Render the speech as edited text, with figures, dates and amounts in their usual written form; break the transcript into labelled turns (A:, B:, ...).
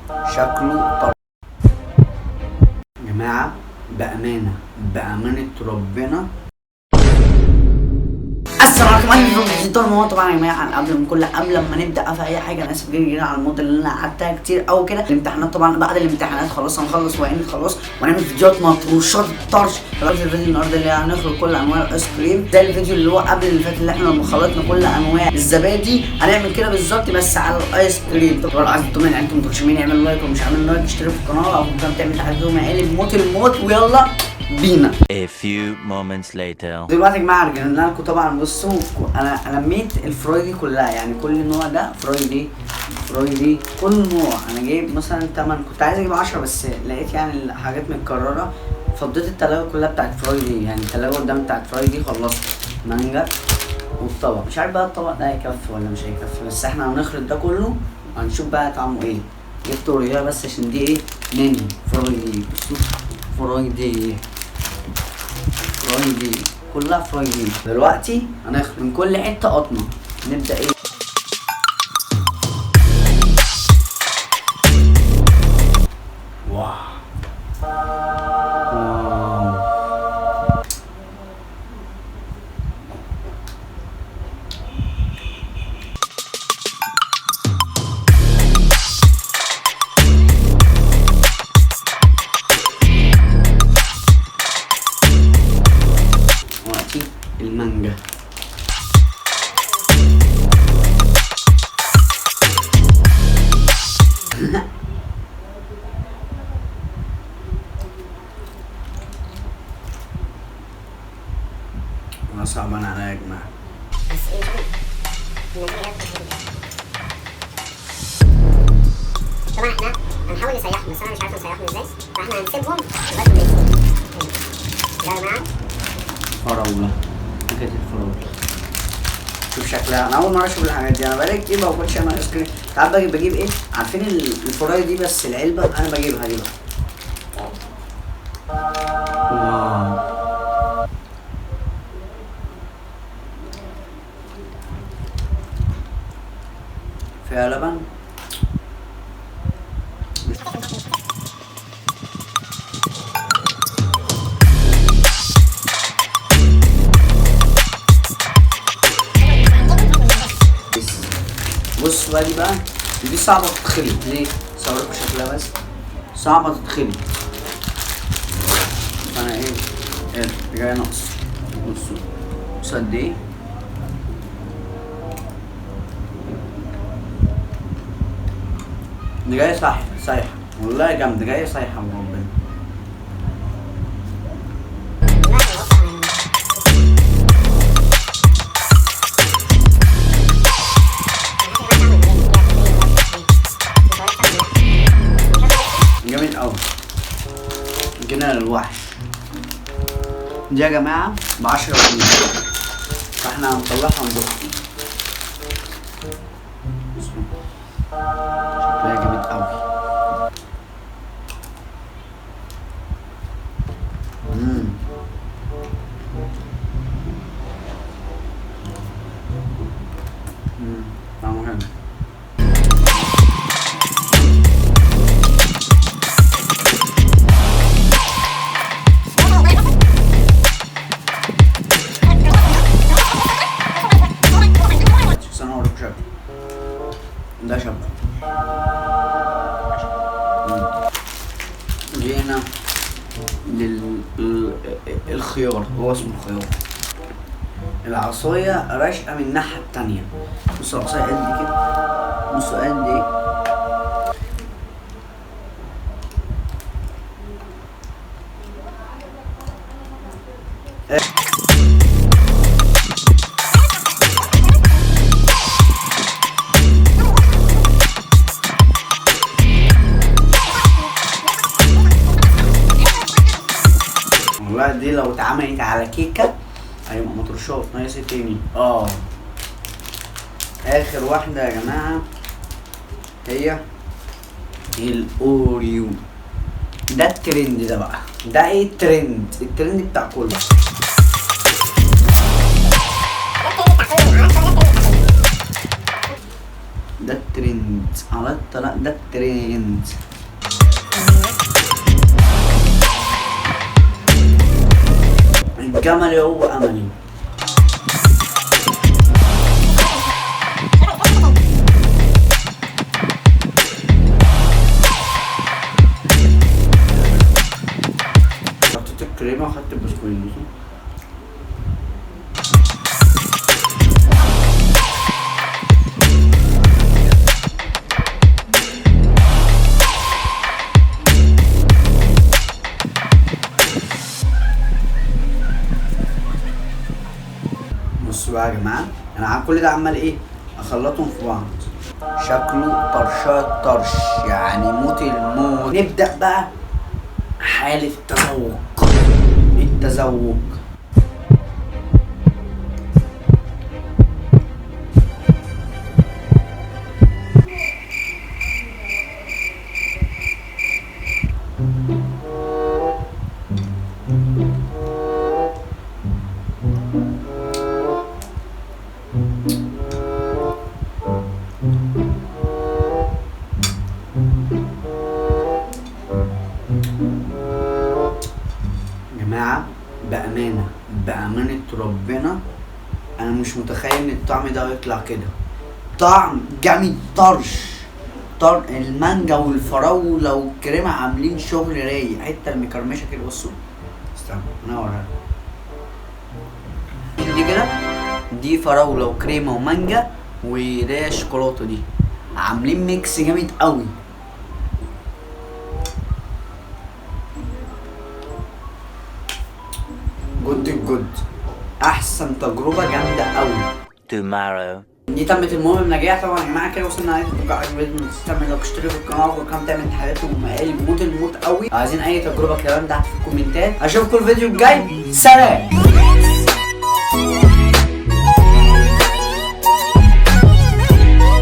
A: شكله طرش يا جماعة، بأمانة بأمانة ربنا. السلام عليكم، اهلا بكم. طبعا يا جماعة قبل ما نبدا في اي حاجة، انا اسف جدا جدا على المدة اللي انا قعدتها كتير قوي كده. الامتحانات طبعا، بعد الامتحانات خلاص هنخلص وعين خلاص ونعمل فيديوهات مطروشات طرش. طبعا في الفيديو النهارده اللي هنخلط كل انواع الايس كريم زي الفيديو اللي هو قبل اللي فات، اللي احنا لما خلطنا كل انواع الزبادي هنعمل كده بالظبط بس على الايس كريم. طبعا عايز تطمن انتم متغشمين، اعمل like، ومش عامل like اشترك في القناة، او ممكن تعمل تحدي مقالب موت الموت. ويلا بينا.
B: A few moments later.
A: دلوقتي يا جماعة رجعنا لكم. طبعا بصوا، انا لميت الفرايدي كلها، يعني كل نوع ده فرايدي فرايدي كل نوع. انا جايب مثلا 8، كنت عايز اجيب 10 بس لقيت يعني الحاجات متكررة، فضيت التلاجة كلها بتاعت فرايدي، يعني التلاجة قدام بتاعت فرايدي خلصت مانجا. والطبق مش عارف بقى الطبق ده هيكفي ولا مش هيكفي، بس احنا هنخلط ده كله وهنشوف بقى طعمه ايه. جبت اوريها بس عشان دي ايه ننهي فرايدي. بصوا فرايدي فرايدي كلها فرايدي. دلوقتي هناخد من كل حتة قطمه. نبدا ايه؟ wow wow، دلوقتي المانجا. والله صعبان عليا يا جماعة.
C: بس ايه شوف النتيجة. طبعا احنا هنحاول نسيحهم، بس انا مش عارف نسيحهم ازاي، فاحنا هنسيبهم لغاية ما يسيحوا. ده يا جماعة
A: فراولة، فكرة الفراولة، شوف شكلها. انا اول مرة اشوف الحاجات دي، انا بقالي كتير ما باكلش انا ايس كريم. ساعات بجيب ايه، عارفين الفراية دي بس العلبة انا بجيبها دي بقى. wow، فيها لبن. بص بقى، دي بقى دي صعبة تتخلط ليه؟ صوركم شكلها بس صعبة تتخلط. فأنا ايه؟ ايه جاي ناقص. بصوا بصوا قد ايه. دي جاية صح صايحة والله جامدة، جاية صايحة وربنا.
C: لا هيوقع يعني.
A: جامد قوي. جينا للوحش دي يا جماعة ب10 جنيه، فاحنا هنطلعها وندوقها. بصوا شكلها جامد قوي. طعمه حلو. بس انا اوريكم شكله ده شكله. جينا للخيار، هو اسمه خيار. العصاية راشقة من الناحية التانية. بصوا العصاية قد كده، بصوا قد ايه. والله دي لو اتعملت على كيكة هيبقى مطرشات. ناقص إيه تاني؟ اخر واحدة يا جماعة هي الاوريو. ده الترند ده بقى، ده ايه الترند؟ الترند بتاع كله. ده الترند على الطلاق، ده الترند. الجمل هو املي. حطيت الكريمة وخدت البسكويت. بصوا بقى يا جماعة، انا كل ده عمال ايه اخلطهم في بعض، شكله طرشات طرش يعني موت الموت. نبدا بقى حاله التذوق. التذوق جماعة، بأمانة بأمانة ربنا أنا مش متخيل إن الطعم ده يطلع كده، طعم جامد طرش طر. المانجا والفراولة والكريمة عاملين شغل رايق، حتة المكرمشة كده. بصوا استنى أنا أوريها دي كده، دي فراولة وكريمة ومانجا وده شوكولاتة، دي عاملين mix جامد قوي. good good، احسن تجربه جامدة قوي.
B: Tomorrow.
A: دي تمت المهم بنجاح طبعا يا جماعة. كده وصلنا لنهاية الفيديو. عجبتكم تعمل like، اشترك في القناة، وكمان تعمل حاجات ومقالب موت الموت قوي. عايزين اي تجربه كلام تحت في الكومنتات. اشوفكم الفيديو الجاي، سلام.